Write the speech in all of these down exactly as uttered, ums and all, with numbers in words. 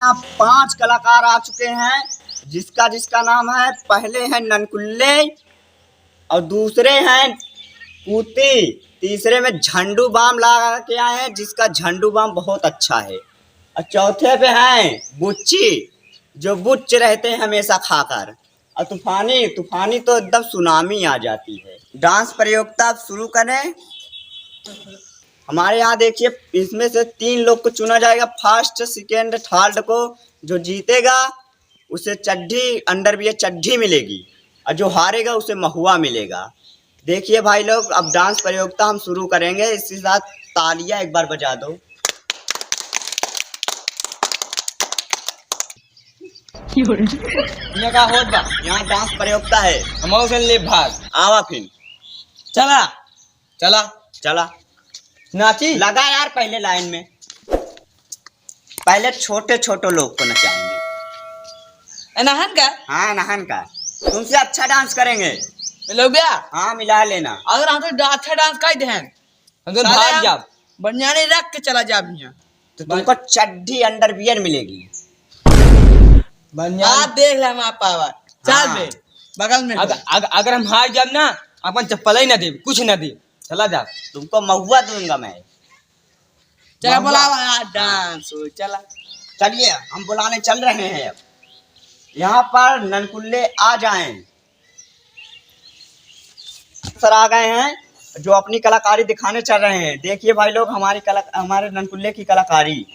यहाँ पांच कलाकार आ चुके हैं, जिसका जिसका नाम है, पहले हैं ननकुल्ले और दूसरे हैं पूती, तीसरे में झंडू बाम ला के आए हैं, जिसका झंडू बाम बहुत अच्छा है, और चौथे पे हैं बुच्ची, जो बुच्च रहते हैं हमेशा खाकर। और तूफानी, तूफानी तो एकदम सुनामी आ जाती है। डांस प्रतियोगिता आप शुरू करें। हमारे यहाँ देखिए, इसमें से तीन लोग को चुना जाएगा, फर्स्ट, सेकंड, थर्ड को। जो जीतेगा उसे चड्ढी, अंडरवियर चड्ढी मिलेगी, और जो हारेगा उसे महुआ मिलेगा। देखिए भाई लोग, अब डांस प्रतियोगिता हम शुरू करेंगे। इसके साथ तालियां एक बार बजा दो। यहाँ का होत बा? यहाँ डांस प्रतियोगिता है। हम उसे ले भाग। आवा फिर। चला। चला। चला। नाची। लगा यार पहले लाइन में। पहले छोटे छोटे लोग को नचाएंगे। ए, नहन का? हाँ, नहन का। तुमसे अच्छा डांस करेंगे। मिलोगे? हाँ, मिला लेना। अगर हम तो डा-, अच्छा डांस कर दें। हम तो साले भाग हम जाब। बनियाने रख के चला जाब यहाँ। तो तुमको चड्ढी अंडरवियर मिलेगी। बनियान। आप देख ले हमारा पावर। चल हाँ। बे, बगल में अग-, हो। अग-, अगर हम हार जाब ना, अपन चप्पल ही ना देब, कुछ ना देब, चला जा। तुमको महुआ दूंगा मैं। चला महुआ। बुलावा यार, डांस हो, चला। चलिए, हम बुलाने चल रहे हैं अब। यहाँ पर ननकुल्ले आ जाएं। सर आ गए हैं, जो अपनी कलाकारी दिखाने चल रहे हैं। देखिए भाई लोग, हमारी कला, हमारे ननकुल्ले की कलाकारी।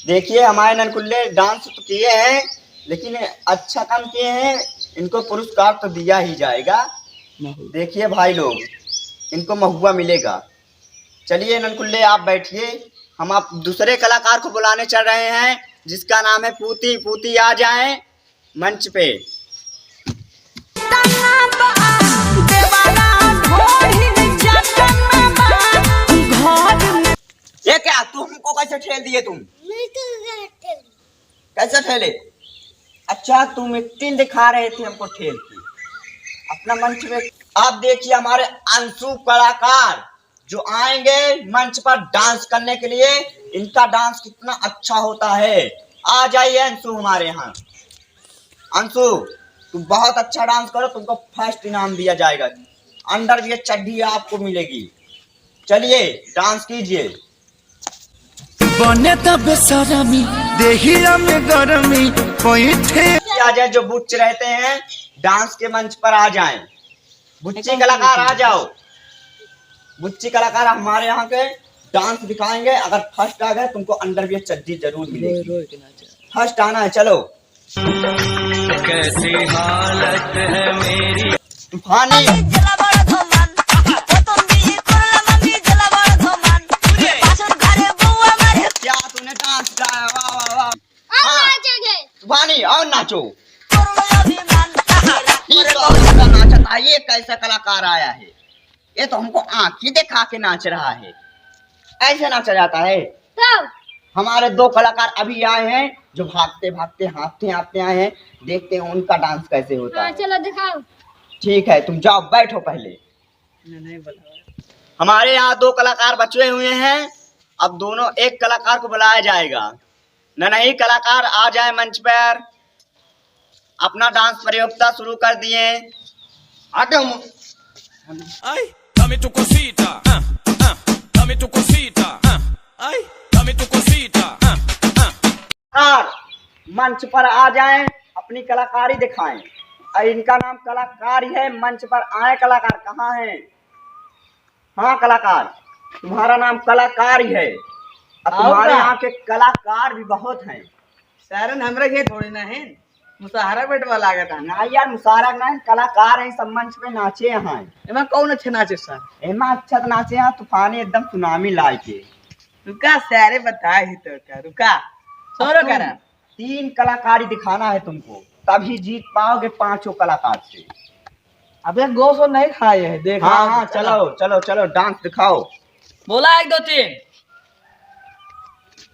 देखिए, हमारे ननकुल्ले डांस तो किए हैं, लेकिन अच्छा काम किए हैं, इनको पुरस्कार तो दिया ही जाएगा। देखिए भाई लोग, इनको महुआ मिलेगा। चलिए ननकुल्ले, आप बैठिए, हम आप दूसरे कलाकार को बुलाने चल रहे हैं, जिसका नाम है पूती। पूती आ जाएं मंच पे। ये क्या, तुम हमको कैसे ठेल दिए तुम? मैं तो कैसे ठेले? अच्छा, तुम एक्टिंग दिखा रहे थे हमको ठेल के। अपना मंच में आप देखिए, हमारे अंशु कलाकार जो आएंगे मंच पर डांस करने के लिए, इनका डांस कितना अच्छा होता है। आ जाइए अंशु हमारे यहाँ। अंशु, तुम बहुत अच्छा डांस करो, तुमको फर्स्ट इनाम दिया जाएगा, अंडरवियर चड्ढी आपको मिलेगी। चलिए डांस कीजिए। बने त बेसरमी, देहिया में गरमी, पैठे। आ जाए, जो बुच्च रहते हैं, डांस के मंच पर आ जाएं। बुच्ची कलाकार आ जाओ, बुच्ची कलाकार हमारे यहाँ के डांस दिखाएंगे। अगर फर्स्ट आ गए, तुमको अंडरवियर चड्ढी जरूर मिलेगी। फर्स्ट आना है, चलो। कैसी हालत है मेरी। तूफानी। क्या तूने डांस गाया, वाह, वाह, वाह। अब हाँ। नाचेंगे। तूफानी, और नाचो। ये तो और ज्यादा नाचता है, ये कैसा कलाकार आया है? ये तो हमको आंखी दिखा के नाच रहा है, ऐसे नाचा जाता है? तब? हमारे दो कलाकार अभी आए हैं, जो भागते भागते, हाँफते हाँफते आए हैं, देखते हैं उनका डांस कैसे होता हाँ, है। चलो दिखाओ। ठीक है, तुम जाओ, बैठो पहले। नहीं, नहीं बोला। हमारे यहाँ दो कलाकार बचे हुए हैं, अब दोनों, एक कलाकार को बुलाया जाएगा। नन्ही कलाकार आ जाए मंच पर, अपना डांस प्रतियोगिता शुरू कर दिए। आते हम। Ay, dame tu cosita, ah, ah, dame tu cosita, ah, ay, dame tu cosita, ah, ah। कलाकार मंच पर आ जाएं, अपनी कलाकारी दिखाएं। और इनका नाम कलाकार ही है, मंच पर आए। कलाकार कहाँ हैं? हाँ कलाकार, तुम्हारा नाम कलाकार ही है, और आओ तुम्हारे का? यहाँ के कलाकार भी बहुत हैं। सारन हमरा के थोड़े ना है, मुसहरा बेटवा लागत है। ना यार, मुसहरा ना है, कलाकार हैं, सब मंच पे नाचे हैं। एमा कौन अच्छा नाचे सर? एमा अच्छा तो नाचे हैं तूफानी, एकदम सुनामी लाए के। रुका सारे, बताए ही तो का, रुका, अब सोरो तुम करा। तीन कलाकारी दिखाना है तुमको, तभी जीत पाओगे पांचों कलाकार से। अबे गोसो नहीं खाए है, देख। हाँ, हाँ, चलो, चलो, चलो, डांस दिखाओ। बोला एक, दो, तीन।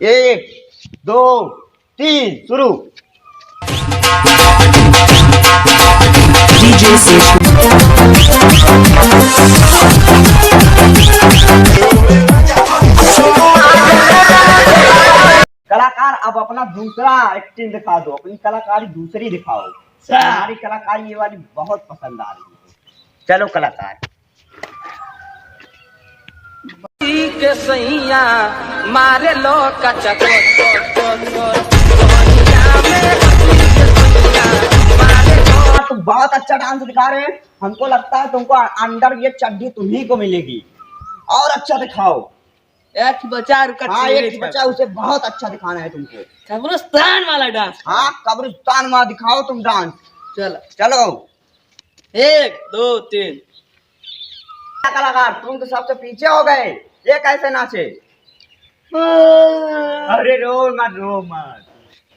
एक, दो, तीन, शुरू। DJ Seshu। कलाकार, अब अपना दूसरा acting दिखा दो, अपनी कलाकारी दूसरी दिखाओ। सर। हमारी कलाकारी ये वाली बहुत पसंद आ रही है। चलो कलाकार। के सैया मारे लो कचक। तुम बहुत अच्छा डांस दिखा रहे हैं, हमको लगता है तुमको अंडरवियर चड्ढी तुम्ही को मिलेगी। और अच्छा दिखाओ। एक बचा रुका, हाँ, एक बचा, उसे बहुत अच्छा दिखाना है तुमको। कब्रिस्तान वाला डांस। हाँ, कब्रिस्तान वाला दिखाओ तुम डांस। चलो। चलो। एक, दो, तीन। कलाकार, तुम तो सबसे पीछे हो गए, ये कैसे नाचे? अरे रो मत, रो मत,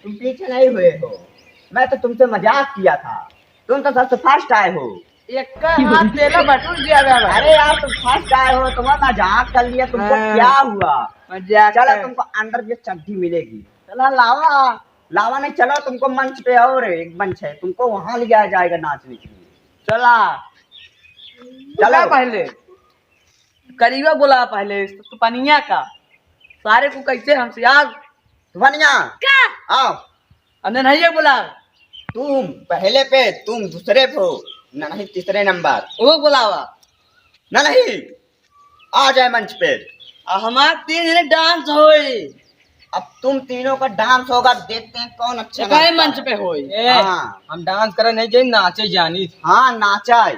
तुम पीछे नहीं हुए हो, मैं तो तुमसे मजाक किया था, तुम तो सबसे फर्स्ट आए हो। एक का हाथ तेला बटुल दिया गया भाई। अरे यार, तुम फर्स्ट आए हो, तुम्हारा मजाक कर लिया, तुमको हाँ। क्या हुआ? मजाक चलो, कर। तुमको अंडरवियर चड्ढी मिलेगी। चला लावा। लावा नहीं, चलो तुमको मंच पे और एक मंच है, तुमको वहां ले जाया जाएगा नाचने के लिए। चला। चलो। पहले करीबा बोला, पहले तूफानिया का। सारे को कैसे हमसे यार। तूफानिया। का? आओ। हमने नहीं है बोला। तुम पहले पे, तुम दूसरे पे हो, ना नहीं तीसरे नंबर। वो बोलावा। ना नहीं। आ जाए मंच पे। आ हमार तीन जने डांस होई। अब तुम तीनों का डांस होगा, देखते हैं कौन अच्छा एकाई नाचता मंच है। पे होई। ए, हाँ। हम डांस करे नहीं जाई, नाचे जानी। हाँ, नाचा है।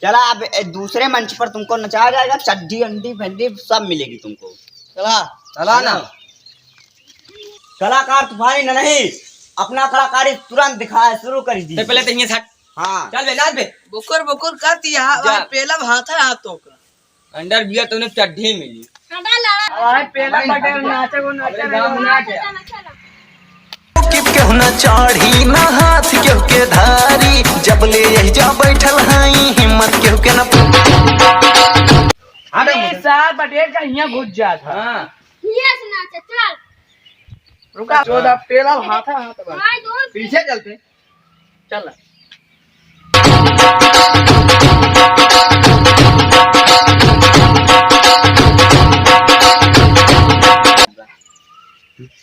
चला, अब ए, दूसरे मंच पर तुमको नचाया जाएगा, चड्ढी अंडी भंडी सब मिलेगी तुमको। चला। चला ना। कलाकार तूफानी ना नहीं, अपना कलाकारी तुरंत दिखाए शुरू कर दी। तो पहले तो ये हट। हाँ। चल बे, नाच बे। बुकुर बुकुर कर दिया, जा। भाई पेला भाता है हाथों का। अंडरवियर तूने चड्ढी मिली। भाई पेला बटे नाचे को नाचे अरे रहे हो। नाच यार। कि केहू ना चढ़ी ना हाथ केहू के धारी, जब ले यही जा बैठल हई, हिम्मत केहू के ना। अरे सार बटे का हियां घुस जात है। हाँ। ये सुना, चल। रुका, चोदा पेला हाथ है, हाथ बस। भाई, दो पीछे चलते। चल।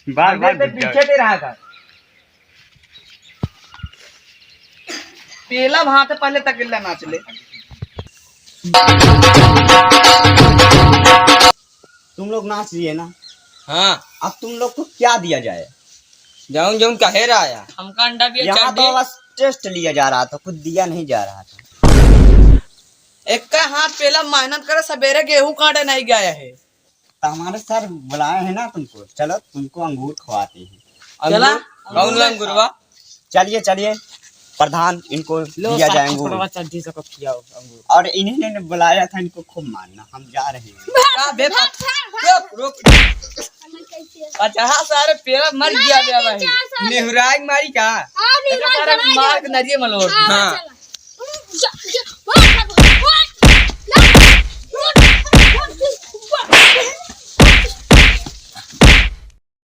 बार, बार पीछे दे रहा था। पेला वहां से पहले तक इल्ला नाच ले। तुम लोग नाच लिए ना? हाँ। अब तुम लोग को क्या दिया जाए? जौन जौन कहे रहा है। हमका अंडा भी यहाँ तो चड्ढी। बस टेस्ट लिया जा रहा था, कुछ दिया नहीं जा रहा था। एक्का हाथ पेला मेहनत करे, सवेरे गेहूं काटे नहीं गया है। तो हमारे सर बुलाए हैं ना तुमको, चलो तुमको अंगूर खवाते हैं। चला। अंगूर? कौन अंगूर? अंगूरवा? चलिए, चलिए, प्रधान, इनको लो, दिया जाए सात अंगूर। पकड़वा चड्ढी से को खियाओ अंगूर। और इन्हीं ने बुलाया था, इनको खूब मारना, हम जा रहे हैं। का बे, भाग, भाग, भाग। रुक, रुक। अच्छा, हाँ, सारे पेला मर गया बे भाई। नेहुराई मारी का? हाँ, नेहुराई सारे मारी मार का। के नरिये मलोर। हाँ, हाँ। चला। जा, जा।